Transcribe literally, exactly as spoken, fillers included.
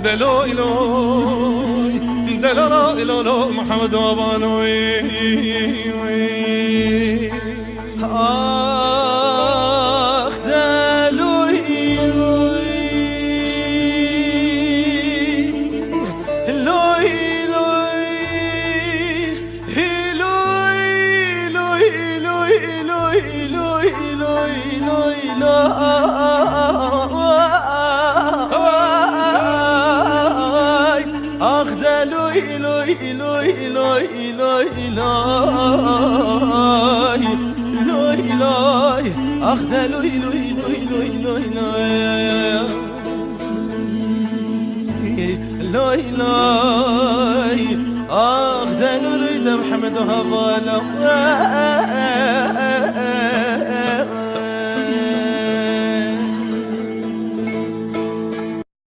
Delo ilo, delo lo ilo lo, Muhammed Baba lo. Ah, delo ilo, lo ilo, Loy loy, ah, delo loy de Muhammed Baba lo.